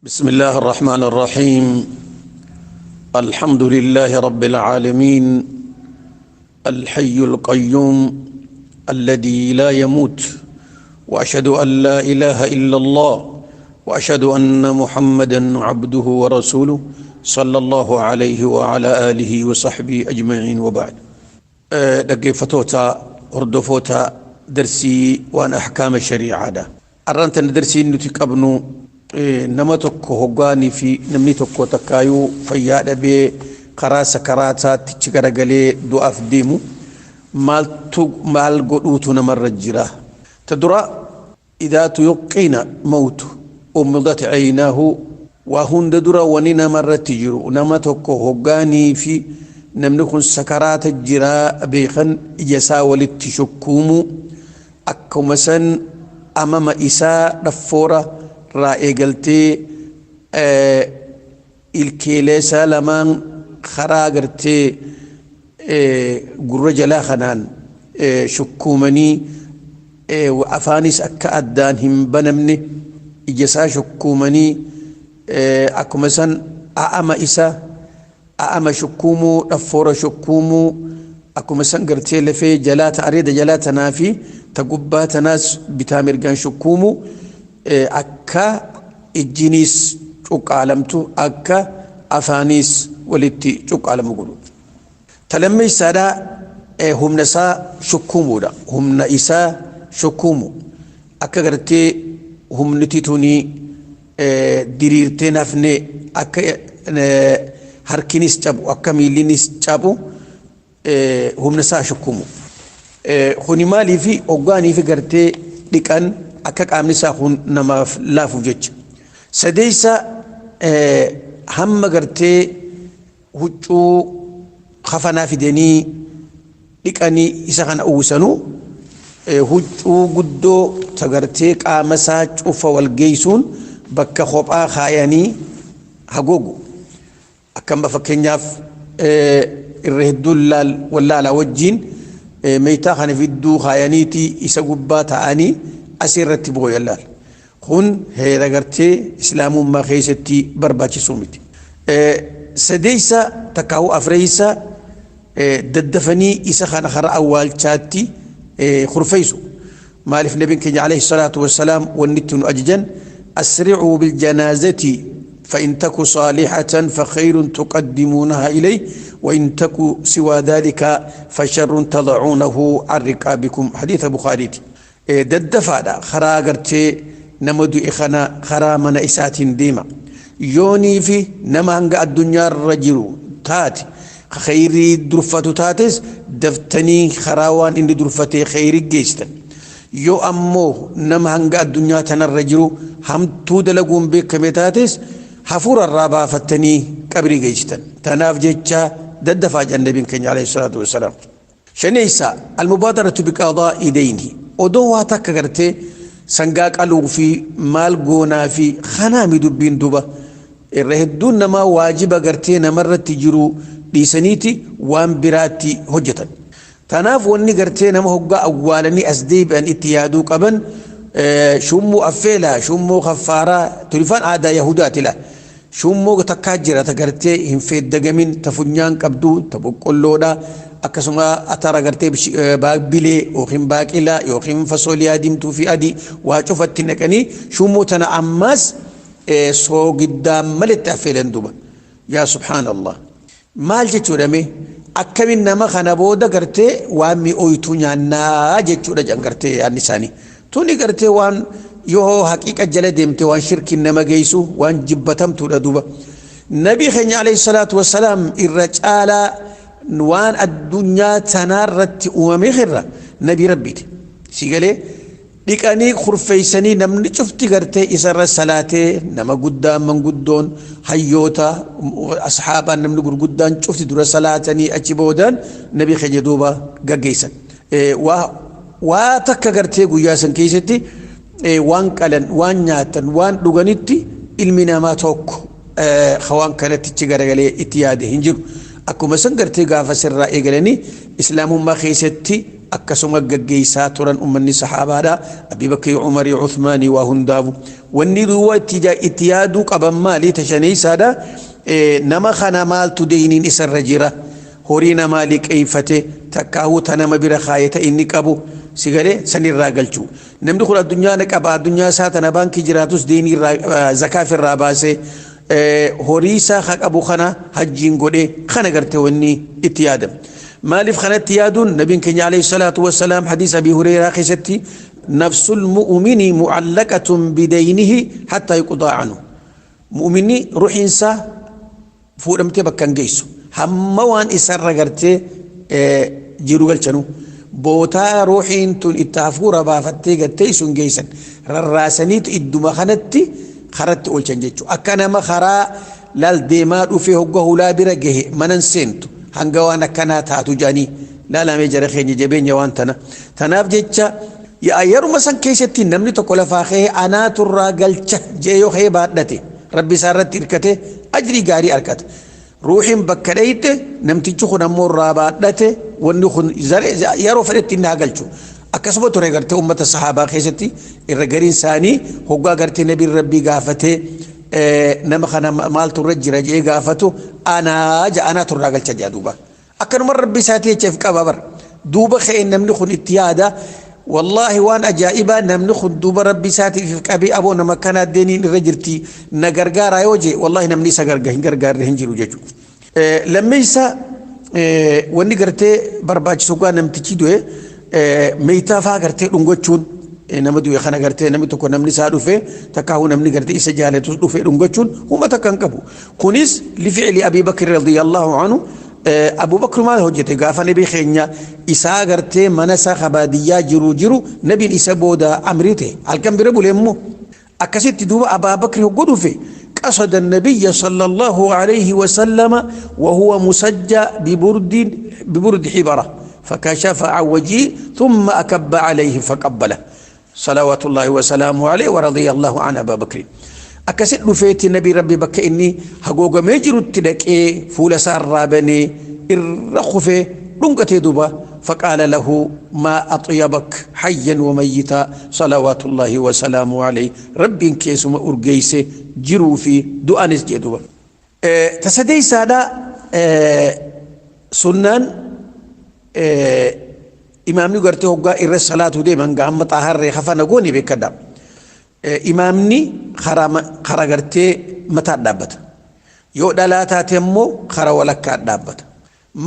بسم الله الرحمن الرحيم. الحمد لله رب العالمين، الحي القيوم الذي لا يموت، واشهد ان لا اله الا الله، واشهد ان محمدا عبده ورسوله صلى الله عليه وعلى اله وصحبه اجمعين، وبعد. dhaggeeffattoota hordoftoota darsii waan ahkaama shariicaadha. Arraan darsiin nuti qabnu, nama tokko hoggaanii fi namni tokko takkaayuu fayyaa dhabee karaa sakaraataatti garagalee du'aaf deemu, maaltu maal godhuutu namarra jira? Ta dura, idaa tuyuqqina mawtu ummidat caynaahu. Waa hunda dura wani namarratti jiru, nama tokko hoggaanii fi namni kun sakaraata jiraa beekan, ija isaa walitti shukkuumuu, akkuma san amama isaa dhaffoora irraa eegaltee ilkeelee isaa lamaan karaa gartee gurra jalaa kanaan shukkuumanii, afaanis akka addaan hin banamne ija isaa shukkuumanii, akkuma san a'ama isaa a'ama shukkuumuu, dhaffoora shukkuumuu, akkuma san gartee lafee jalaa ta areeda jalaa tanaa fi ta gubbaa tanaas bitaa mirgaan shukkuumuu, akka ijjiniis cuqqaalamtu, akka afaaniis walitti cuqqaalamu godhu. Ta lammeessaadhaa humna isaa shukkuumuudha. Humna isaa shukkuumu, akka gartee humniti tunii diriirtee nafne, akka harkinis cabu, akka miillinis cabu humna isaa shukkuumu. Kuni maaliifi hoggaanii fi gartee dhiqan akka qaamni isaa kun namaaf laafuuf jecha. Sadeessa, hamma gartee huccuu kafanaa fidanii dhiqanii isa kana uwwisanuu, huccuu guddoo tagartee qaama isaa cufa wal geessuun bakka kophaa kaayanii hagoogu. Akkama fakkeenyaaf irra hedduun wallaalaa wajjin meeytaa kana fidduu kaayaniiti isa gubbaa ta'anii asirratti booyan laal. Kun heera gartee islaamummaa keessatti barbaachisuu miti. Sadeessa takkaa'uu afreessa, daddafanii isa kana karaa awwaalchaatti kurfeessu. Maaliif nabiin keenya alayhi salaatu wassalaam wanni itti nu ajajan: أسرعوا بالجنازة، فإن تك صالحة فخير تقدمونها إليه، وإن تك سوى ذلك فشر تضعونه عن رقابكم. حديث بخاري. Daddafaadha karaa gartee nama du'e kana karaa mana isaatiin deema. Yoonii fi nama hanga addunyaarra jiru taate, khayrii durfatu taates, daftanii karaa waan inni durfatee khayrii geessitan. Yoo ammoo nama hanga addunyaa tanarra jiru hamtuu dalaguun beekame taates, hafuura irraa baafattanii qabrii geessitan. Tanaaf jecha daddafaa jedhan nabiin keenya alayhi salaatu wassalaam. Shaneessa, almubaadaratu biqadaa'i deyni. Odoo waa takka gartee sangaa qaluu fi maal goonaa fi kanaami dubbiin duba irra hedduun namaa waajiba gartee namarratti jiru dhiisaniiti waan biraatti hojjetan. Tanaaf wanni gartee nama hoggaa awwaalanii as deebi'an itti yaaduu qaban, shummuu affeelaa, shummuu kaffaaraa tulifaan aadaa yahudaati la. Shummuu takkaa jira ta gartee hin feeddagamin, ta funyaan qabdu, ta boqqolloodha, akkasuma atara gartee baabbilee yookiin baaqilaa yookiin fasooliyaa diimtuu fi adii waa cufatti naqanii shummuu tana ammaas soogiddaan malitti affeelan duba. Yaa subhaanallah. Maal jechuudha mee? Akkamin nama kana booda gartee waan mi'ooytuu nyaannaa jechuudha jedhan gartee yaadni isaanii. Tuni gartee waan yoo haqiiqa jala deemte waan shirkiin nama geessu, waan jibbatamtuudha duuba. Nabii keenya alayhi salaatu wassalaam irra caalaa waan addunyaa tanaarratti uumame irra nabii rabbiiti. Si galee dhiqanii kurfeessanii namni cufti gartee isarra salaatee, nama guddaa, manguddoon, hayyoota, asxaabaan, namni gurguddaan cufti dura salaatanii achi boodaan nabii keenya duuba gaggeessan. Waa takka gartee guyyaa san keessatti waan qalan, waan nyaatan, waan dhuganitti ilmi namaa tokko waan kanatti garagalee itti yaade hin jiru. Akkuma san gartee gaafa sirraa eegalanii islaamummaa keessatti Akkasuma gaggeessaa turan ummanni saxaabaadha. Abii Bakrii, Umarii, Uthmaanii waa hundaafu. Wanni duwwaa itti yaaduu qaban maali tashaneessaadha? Nama kana maaltu deeyniin isarra jira? Horii namaa liqeeffate takkaahuu ta nama bira kaayata inni qabu sigalee sanirraa galchuu. Namni kun addunyaa na qaba, addunyaa isaa tana baankii jiraatus deynii irraa zakaaf irraa baasee horii isaa ka qabu kana hajjiin godhee kana gartee wanni itti yaadame. Maaliif kanatti yaaduun? Nabiin keenya alayhi salaatu wassalaam hadiis Abii Hureyraa keessatti, nafsul mu'mini mu'allaqatun bidaynihi hattaa yuqdaa anhu. Mu'minni ruhiinsaa fuudhamtee bakka hin geessu. Hamma waan isarra gartee jiru galchanu. Bootaa ruuxiin tun itti hafuura baafattee gartee isun geessan. Rarraasaniitu idduma kanatti karatti oolchan jechuudha. Akka nama karaa laal deemaa dhufee hogga hulaa bira gahe manan seentu. Hanga waan akkanaa taatu jedhanii laalamee jara keenya jabeenya waan tana. Tanaaf jecha yeruma san keessatti namni tokko lafaa ka'ee anaaturraa galcha jee yoo ka'ee baadhate rabbi isaa irratti hirkate ajrii gaarii argata. Ruuxiin bakka dhayite namtichi kun ammoo irraa baadhate wanni kun yeroo fedhetti inni haa galchu. Akkasuma ture gartee uummata sahaabaa keessatti irra gariin isaanii hoggaa gartee nabiin rabbii gaafatee nama kana maaltu irra jira jee gaafatu anaa ja anaatu irraa galcha jaa duuba. Akkanuma rabbi isaatii jechaaf qaba bara. Duuba ka'ee namni kun itti yaada. Wallaahi waan ajaa'ibaa namni kun duuba rabbi isaatiif qabee aboo nama kanaa deeniin irra jirti na gargaaraa yoo jee wallaahi namni isa garga hin gargaarre hin jiru jechuudha. Lammeessa, wanni gartee barbaachisu gaa namtichi du'e meeytaa faa gartee dhungachuun nama du'e kana gartee namni tokko namni isaa dhufe takkaahuu namni gartee isa jaalatus dhufe dhungachuun huma takka hin qabu. Kunis lifi'li Abii Bakr radiyallahu anhu. Abu Bakr maal hojjete gaafa nabii keenya isaa gartee mana isaa kabaadiyyaa jiru jiru nabiin isa booda amrii ta'e halkan bira bule immoo akkasitti duuba Abaa Bakr hoggoo dhufe قصد النبي صلى الله عليه وسلم وهو مسجى ببرد حبرة فكشف عن وجهه ثم أكب عليه فقبله صلوات الله وسلامه عليه ورضي الله عن أبا بكر. Akkasit dhufeetti nabii rabbi bakka inni haguugamee jirutti dhaqee fuula isaa irraa banee irra kufee dhungatee duuba فقال له ما أطيبك حيا وميتا صلوات الله وسلامه عليه. ربي كيسما أرجيس جرو في دؤانس جدوبا. تسدي سادا سنان إمامني قرته هو إر الصلاة دي من قام طهر خفنا قوني بكذا. Imaamni kara gartee mataa dhaabbata. Yoo dhalaa taate immoo kara walakkaa dhaabbata.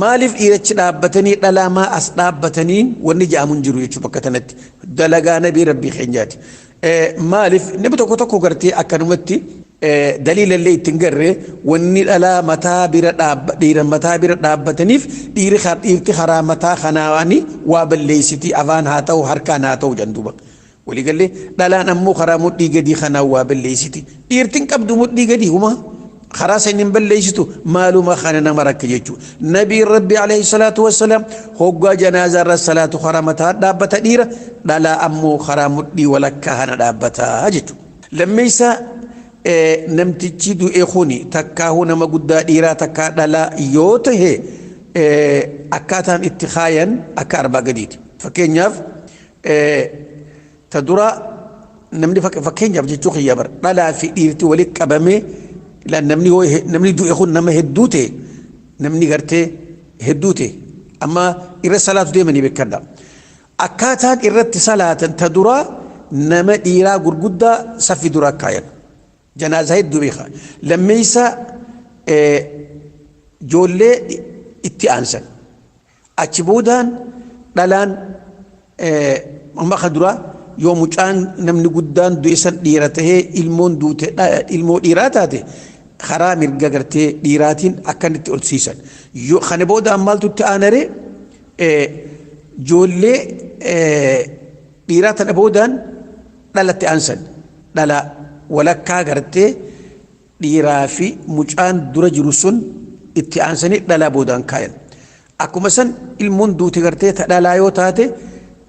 Maaliif dhiirachi dhaabbatanii dhalaa maa as dhaabbatanii wanni ja'amu hin jiru jechuudha bakka tanatti. Dalagaa nabii rabbii keenyaati. Maaliif namni tokko tokko gartee akkanumatti daliilallee ittiin garree wanni dhalaa mataa bira dhiira mataa bira dhaabbataniif dhiirti karaa mataa kanaani waa balleessiti afaan haa ta'u harkaan haa ta'u janduuba. Waliigallee dhalaan ammoo karaa mudhii gadii kanaan waa balleessiti. Dhiirtiin qabdu mudhii gadii huma karaa san hin balleessitu maaluma kana nama rakka jechuudha. Nabiin rabbi alayhi salaatu wassalaam hoggaa janaazaa irra salaatu karaa mataa dhaabbata dhiira dhalaa ammoo karaa mudhii walakkaa kana dhaabbata jechuudha. Lammeessa, namtichi du'e kuni takkaahuu nama guddaa dhiiraa takkaa dhalaa yoo tahe akkaataan itti kaayan akka arbaa gadiiti. Fakkeenyaaf ta dura namni fakkeenyaaf jechuu kiyya bara dhalaa fi dhiirti walitti qabamee namni du'e kun nama hedduu ta'e namni gartee hedduu ta'e amma irra salaatu deemanii beekadha. Akkaataan irratti salaatan ta dura nama dhiiraa gurguddaa saffi dura kaayan. Janaazaa hedduu beeka. Lammeessa, ijoollee itti aansan. Achi boodaan dhalaan amma ka dura yoo mucaan namni guddaan du'e san dhiira tahee ilmoon duute ilmoo dhiiraa taate karaa mirga gartee dhiiraatiin akkanitti ol siisan. Yoo kana booda maaltu itti aanaree? Ijoollee dhiiraa tana boodaan dhalatti aansan. Dhala walakkaa gartee dhiiraa fi mucaan dura jiru sun itti aansanii dhalaa boodaan kaayan. Akkuma san ilmoon duute gartee ta dhalaa yoo taate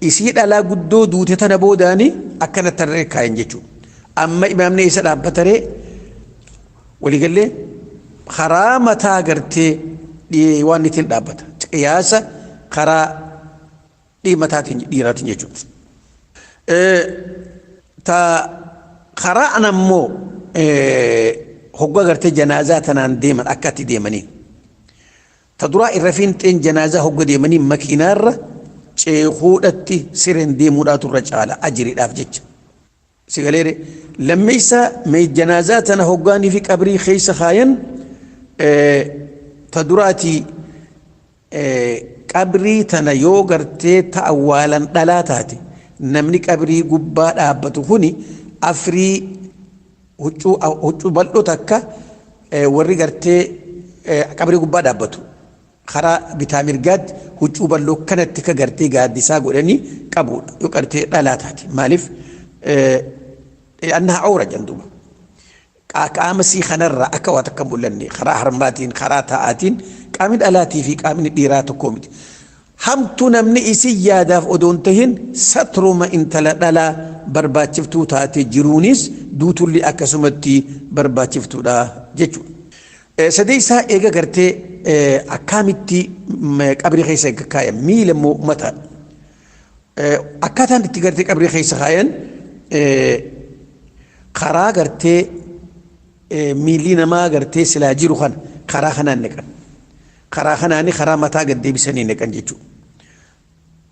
isii dhalaa guddoo duute tana boodaanii akkana tarree kaayan jechuudha. Amma imaamni isa dhaabbataree waliigallee karaa mataa gartee waan ittiin dhaabbata. Qiyaasa karaa Mataatiin dhiiraatiin jechuudha. Ta karaa ammoo hoggaa gartee janaazaa tanaan deeman akka itti deemaniin. Ta duraa irra fiinxeen janaazaa hogga deemanii makiinaarra ceekuudhatti sireen deemuudhaatu irra caala ajiriidhaaf jecha. Sigaleere lammeessa mee janaazaa tana hoggaanii fi qabrii keessa kaayan ta duraatii qabrii tana yoo gartee ta awwaalan dhalaa taate namni qabrii gubbaa dhaabbatu kuni afrii huccuu bal'oo takka warri gartee qabrii gubbaa dhaabbatu karaa bitaa mirgaatti huccuu bal'oo kanatti ka gartee gaaddisaa godhanii qabuudha yoo gartee dhalaa taate maaliif annaha awra jedhan qaama sii kanarraa akka waa takka mul'anne karaa harmaatiin karaa taa'aatiin qaamni dhalaatii fi qaamni dhiiraa tokko miti. Hamtu namni isin yaadaaf odoon tahin satruma intala dhalaa barbaachiftuu taate jiruunis duutulli akkasumatti barbaachiftuudha jechuudha. Sadeessaa eega gartee akkaamitti qabrii keessa eega kaayan miila immoo mataa. Akkaataan itti gartee qabrii keessa kaayan karaa gartee miilli namaa gartee silaa jiru kana karaa kanaan naqan. Karaa kanaani karaa mataa gad deebisanii naqan jechuudha.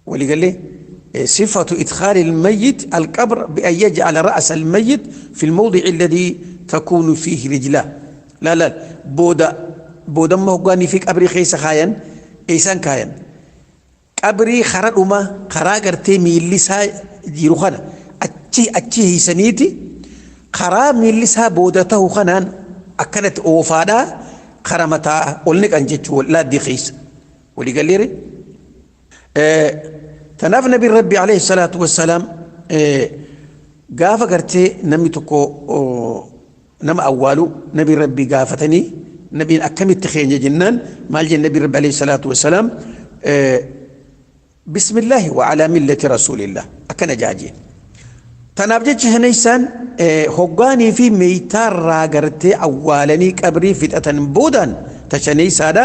Waliigalee صفة إدخال الميت القبر بأن يجعل رأس الميت في الموضع الذي تكون فيه رجلاه. لا لا بودا بودا ما هو في قبري خيس خاين إيسان كاين قبري خرا أما خرا قرتي ميلي سا جيرو خنا أتشي أتشي هي سنيتي خرا ميلي سا بودته خنان أكنت أوفادا خرا متى قلنك أنجتشو لا دي خيس ولي قال لي تناف نبي ربي عليه الصلاة والسلام قافة قرتي نمي تكو نما أولو نبي ربي قافتني نبي أكمل تخين جنان مال النبي ربي عليه الصلاة والسلام بسم الله وعلى ملة رسول الله أكن جاجين تناف جتش هنيسان هقاني في ميتار راقرتي أولاني كبري فتأة بودان تشني سادا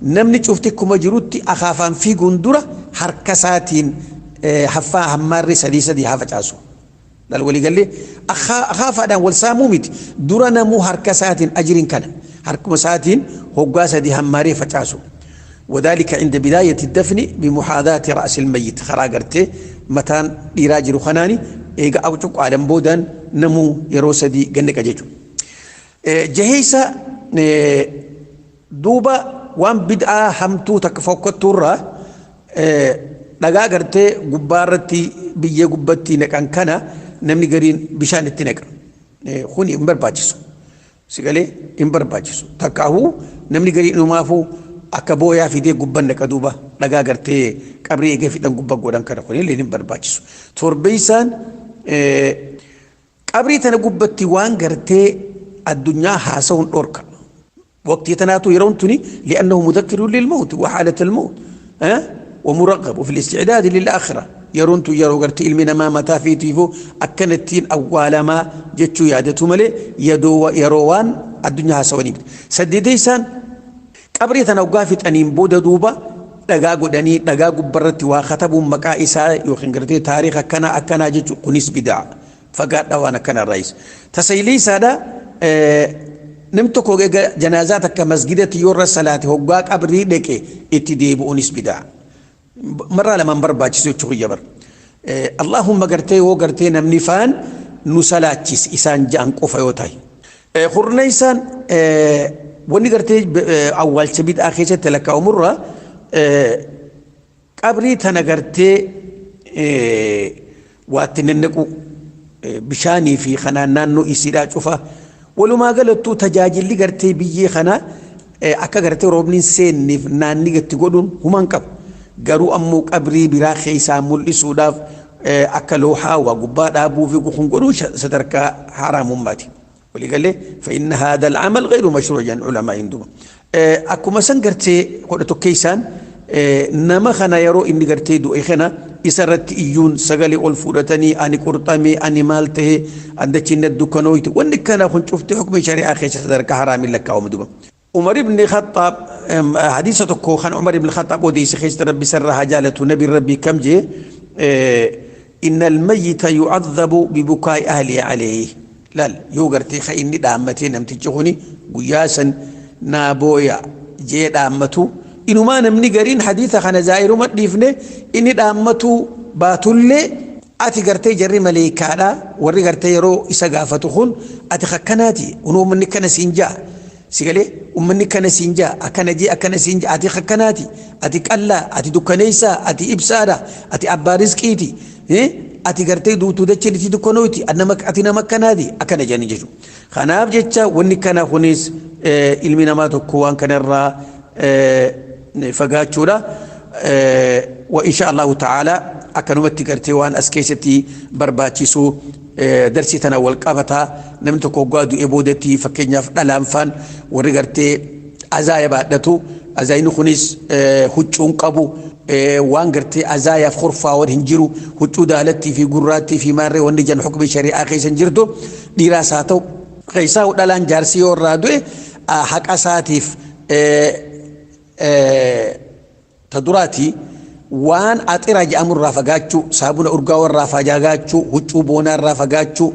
namni cufti akkuma jirutti akaafaan fiiguun dura harka isaatiin haffaa hammaarri sadii sadii haa facaasu. Laal walii gallee akaafaadhaan wal saamuu miti dura namuu harka isaatiin ajiriin kana harkuma isaatiin hoggaa sadii hammaaree facaasu. وذلك عند بداية الدفن بمحاذاة رأس الميت خراجرته متان ديراجر خناني إيجا أوتق على بودان نمو يروسدي جنك أجيجو جهيسة دوبا waan bid'aa hamtuu takka fokkattuurraa dhagaa gartee gubbaarratti biyyee gubbatti naqan kana namni gariin bishaan itti naqa. Kun hin barbaachisu. Sigalee hin barbaachisu. Takkaahuu namni gariin dhumaafuu akka booyaa fidee gubban naqa duuba dhagaa gartee qabrii eegee fidhan gubba godhan kana kun illee hin barbaachisu. Torbeessaan qabrii tana gubbatti waan gartee addunyaa haasa'uun dhorka. وقت يتناتو يرون تني لأنه مذكر للموت وحالة الموت أه؟ ومرغب وفي الاستعداد للآخرة يرون تو يرو قرت علمنا ما متى في تيفو أكنتين أول ما جتشو يادتو ملي يدو يروان الدنيا سواني سديديسان قبري تنوقافت أنين بودا دوبا dhagaa godhanii dhagaa gubbarratti waa katabuun maqaa isaa yookiin gartee taariikh akkanaa akkanaa jechuun kunis bidaa fagaadha waan akkanaa raayis. Tasaayilii isaadha namni tokko janaazaa takka masgidatti yoo irra salaate hoggaa qabrii dhaqe itti deebi'uunis bidaa. Marraa lamaan barbaachisu jechuu kiyya bara. Allahumma gartee yoo gartee namni faan nu salaachis isaan ja'an qofa yoo ta'e. Hurna isaan wanni gartee awwaalcha bid'aa keessatti lakkaa'amurraa qabrii tana gartee waatti nannaqu bishaanii fi kanaan naannoo isiidhaa cufa. Walumaa galattuu tajaajilli gartee biyyee kana akka gartee roobni hin seenneef naanni gatti godhuun humaan qabu. Garuu ammoo qabrii biraa keessaa mul'isuudhaaf akka looxaa waa gubbaa dhaabuu fi kun godhuun sadarkaa haraamummaati. Waliigalee fa'inna haadha al'amal gayru mashruu jedhan ulamaa hin duba. Akkuma san gartee kudha tokkeessaan nama kana yeroo inni gartee du'e kana isarratti iyyuun sagalee ol fudhatanii ani qurxame ani maal tahe andachiin dukkanooyte wanni kana kun cufte hukmi shari'aa keessa sadarkaa haraamiin lakkaa'amu duba. Umar ibn Khattaab hadiisa tokko kan Umar ibn Khattaab odeesse keessatti Rabbi sarara haa jaalatu nabi Rabbi kam jee inna almayyita yu'adhabu bibukaa'i ahlihi alayhi. Laal yoo gartee ka inni dhaammatee namtichi kuni guyyaa san naa booya jee dhaammatu inumaa namni gariin hadiisa kana zaa'iruma dhiifne inni dhaammatu baatullee ati gartee jarri maleekaadha warri gartee yeroo isa gaafatu kun ati akkanaati uummanni kana siin ja'a si galee uummanni kana siin ja'a akkana jee akkana siin ja'a ati akkanaati ati qallaa ati dukkaneessaa ati ibsaadha ati abbaa rizqiiti ati gartee duutuu dacheen itti dukkanooti ati nama akkanaati akkana jedhanii jechuudha. Kanaaf jecha wanni kana kunis ilmi namaa tokko waan kanarraa fagaachuudha. Wa insha Allahu ta'ala akkanumatti gartee waan as keessatti barbaachisu darsii tana wal qabataa namni tokko hoggaa du'ee boodatti fakkeenyaaf dhalaan faan warri gartee azaaya baadhatu azaayini kunis huccuun qabu waan gartee azaayaaf horfaawwan hin jiru huccuu daalattii fi gurraattii fi maarree wanni jan hukmi shari'aa keessa hin jirtu dhiiraas haa ta'u keessaa dhalaan jaarsi yoo irraa du'e haqa isaatiif ta duraati waan axira jedhamu irraa fagaachuu saabuna urgaawaa irraa fagaachuu huccuu boonaa irraa fagaachuu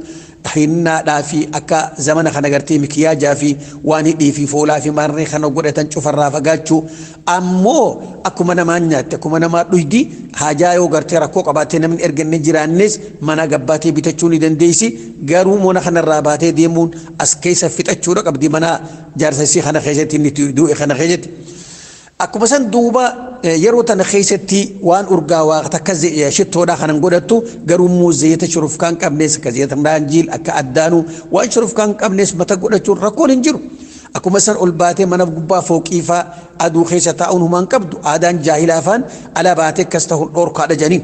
hinnaadhaa fi akka zamana kana gartee mikiyaajaa fi waan hidhii fi foolaa fi maarree kana godhatan cufarraa fagaachuu ammoo akkuma namaan nyaatte akkuma namaa dhuydi haajaa yoo gartee rakkoo qabaattee namni erganne jiraannes mana gabbaatee bitachuu ni dandeessi garuu mana kanarraa baatee deemuun as keessa fixachuudha qabdi mana jaarsasii kana keessatti inni du'e kana keessatti. Akkuma san duuba yeroo tana keessatti waan urgaawaa takka shittoodhaa kanan godhattu garuu immoo zayita shurufkaan qabnes akka zayita raanjiil akka addaanuu waan shurufkaan qabnes mata godhachuun rakkoon hin jiru. Akkuma san ol baatee mana gubbaa fooqiifaa aduu keessa taa'uun humaan qabdu aadaan jaahilaa faan ala baatee akkas ta'uun dhoorkaadha jedhanii.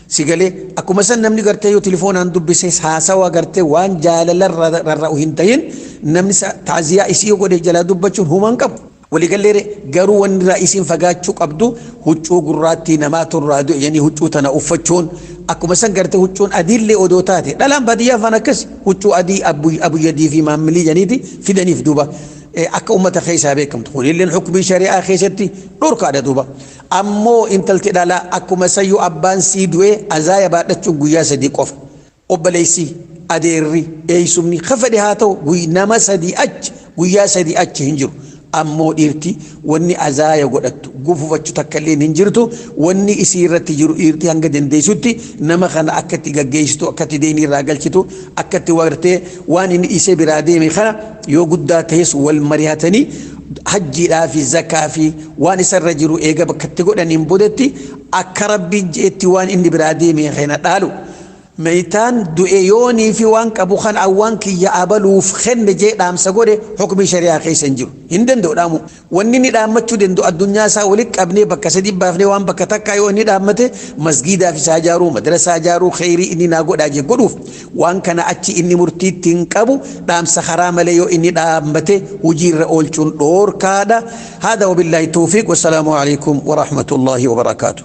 Si galee akkuma san namni gartee yoo telefoonaan dubbise haasawa gartee waan jaalala rarra'u hin ta'in namni taaziyaa isii godhe jalaa dubbachuun humaan qabu. Waliigallee garuu wanni irraa isiin fagaachuu qabdu huccuu gurraattii namaa turraa du'e jedhanii huccuu tana uffachuun akkuma san gartee huccuun adiillee odoo taate dhalaan baadiyyaa afaan akkas huccuu adii abuyyadii fi maammilii jedhaniiti fidaniif duuba akka uummata keessaa beekamtu kunilleen hukumii shari'aa keessatti dhorkaadha duuba ammoo intalti dhalaa akkuma sayyuu abbaan sii du'e azaaya baadhachuun guyyaa sadii qofa obboleessi adeerri eeysumni kafadhe haa ta'u nama sadii achi guyyaa sadii achi hin jiru. Ammoo dhiirti wanni azaaya godhattu gufufachuu takka illee hin jirtu wanni isii irratti jiru dhiirti hanga dandeessutti nama kana akka itti gaggeessitu akka itti deemii irraa galchitu akka itti wartee waan inni isee biraa deeme kana yoo guddaa ta'es wal mari'atanii hajjiidhaa fi zakaa fi waan isarra jiru eega bakka itti godhaniin boodatti akka rabbiin jeetti waan inni biraa deeme kana dhaalu. Meeytaan du'e yoonii fi waan qabu kan awwaan kiyya abaluuf kenne jee dhaamsa godhe hukmi shari'aa keessa hin jiru. Hin danda'u dhaamu. Wanni inni dhaammachuu danda'u addunyaa isaa walitti qabnee bakka sadii baafnee waan bakka takkaa yoo inni dhaammate masgiidaaf isaa ijaaruu madrasaa ijaaruu kheyrii inni naa godhaa jee godhuuf waan kana achi inni murtiitti hin qabu dhaamsa karaa malee yoo inni dhaammate hojiirra oolchuun dhoorkaadha. Haadha wabillaahi tawfiiq wassalaamu alaikum warahmatullaahi wabarakaatu.